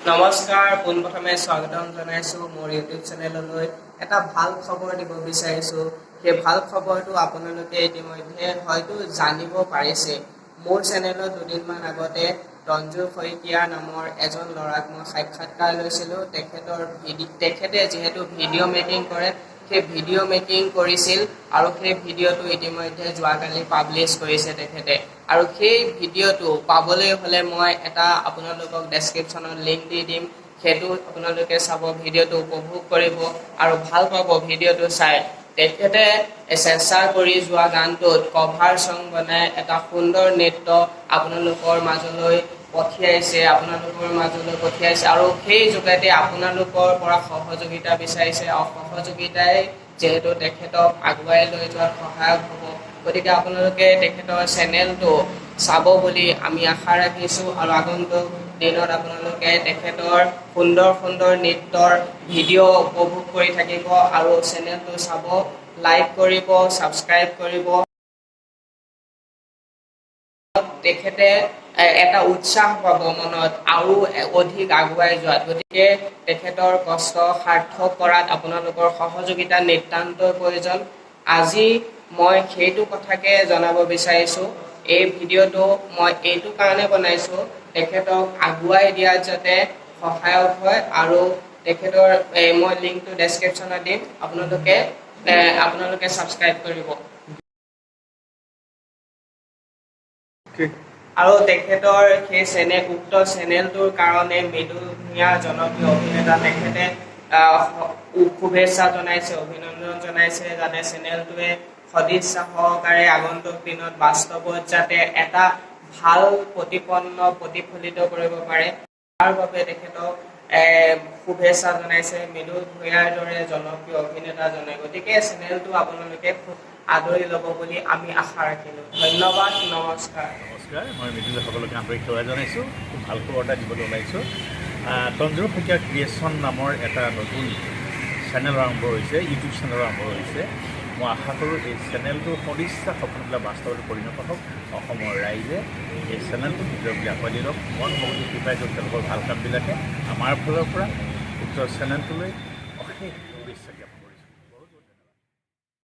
নমস্কাৰ, পোনপ্ৰথমে স্বাগতম জনাইছোঁ মোৰ ইউটিউব চেনেললৈ। এটা ভাল খবৰ দিব বিচাৰিছোঁ। সেই ভাল খবৰটো আপোনালোকে ইতিমধ্যে হয়তো জানিব পাৰিছে। মোৰ চেনেলত দুদিনমান আগতে তঞ্জু শইকীয়া নামৰ এজন ল'ৰাক মই সাক্ষাৎকাৰ লৈছিলোঁ। তেখেতে যিহেতু ভিডিঅ' মেকিং কৰে, সেই ভিডিঅ' মেকিং কৰিছিল আৰু সেই ভিডিঅ'টো ইতিমধ্যে যোৱাকালি পাব্লিছ কৰিছে তেখেতে। আৰু সেই ভিডিঅ'টো পাবলৈ হ'লে মই এটা আপোনালোকক ডেছক্ৰিপশ্যনত লিংক দি দিম। সেইটো আপোনালোকে চাব, ভিডিঅ'টো উপভোগ কৰিব আৰু ভাল পাব ভিডিঅ'টো চাই। তেখেতে চেষ্টা কৰি যোৱা গানটোত কভাৰ চং বনাই এটা সুন্দৰ নৃত্য আপোনালোকৰ মাজলৈ পঠিয়াইছে, আৰু সেই যোগেদি আপোনালোকৰ পৰা সহযোগিতা বিচাৰিছে। আৰু সহযোগিতাই যিহেতু তেখেতক আগুৱাই লৈ যোৱাত সহায়ক হ'ব, গতিকে আপোনালোকে তেখেতৰ চেনেলটো চাব বুলি আমি আশা ৰাখিছোঁ। আৰু আগন্তুক দিনত আপোনালোকে তেখেতৰ সুন্দৰ সুন্দৰ নৃত্যৰ ভিডিঅ' উপভোগ কৰি থাকিব আৰু চেনেলটো চাব, লাইক কৰিব, ছাবস্ক্ৰাইব কৰিব। তেখেতে এটা উৎসাহ পাব মনত আৰু অধিক আগুৱাই যোৱাত। গতিকে তেখেতৰ কষ্ট সাৰ্থক কৰাত আপোনালোকৰ সহযোগিতা নিতান্তই প্ৰয়োজন। আজি মই সেইটো কথাকে জনাব বিচাৰিছোঁ। এই ভিডিঅ'টো মই এইটো কাৰণে বনাইছোঁ, তেখেতক আগুৱাই দিয়াত যাতে সহায়ক হয়। আৰু তেখেতৰ এই মই লিংকটো ডেছক্ৰিপশ্যনত দিম, আপোনালোকে ছাবস্ক্ৰাইব কৰিব। আৰু তেখেতৰ সেই চেনেল উক্ত চেনেলটোৰ কাৰণে মৃদুল ভূঞা, জনপ্ৰিয় অভিনেতা, তেখেতে শুভেচ্ছা জনাইছে, অভিনন্দন জনাইছে, যাতে চেনেলটোৱে সদিচ্ছা সহকাৰে আগন্তুক দিনত বাস্তৱত যাতে এটা ভাল প্ৰতিপন্ন প্ৰতিফলিত কৰিব পাৰে, তাৰ বাবে তেখেতক শুভেচ্ছা জনাইছে মৃদুল ভূঞাৰ দৰে জনপ্ৰিয় অভিনেতাজনে। গতিকে চেনেলটো আপোনালোকে খুব আদৰি ল'ব বুলি আমি আশা ৰাখিলোঁ। ধন্যবাদ, নমস্কাৰ। নমস্কাৰ, মই মৃদুল, সকলোকে আন্তৰিক সেৱা জনাইছোঁ। খুব ভাল খবৰ এটা দিবলৈ ওলাইছোঁ। তঞ্জুৰ শইকীয়া ক্ৰিয়েশ্যন নামৰ এটা নতুন চেনেল আৰম্ভ হৈছে, ইউটিউব চেনেল আৰম্ভ হৈছে। মই আশা কৰোঁ এই চেনেলটোৰ সদিচ্ছা সপোনবিলাক বাস্তৱত পৰিণত হওক। অসমৰ ৰাইজে এই চেনেলটো নিজৰ বুলি আঁকোৱালি লওক। মন মগজু কৃপাই য'ত তেওঁলোকৰ ভাল কামবিলাকে আমাৰ ফালৰ পৰা উক্ত চেনেলটোলৈ অশেষ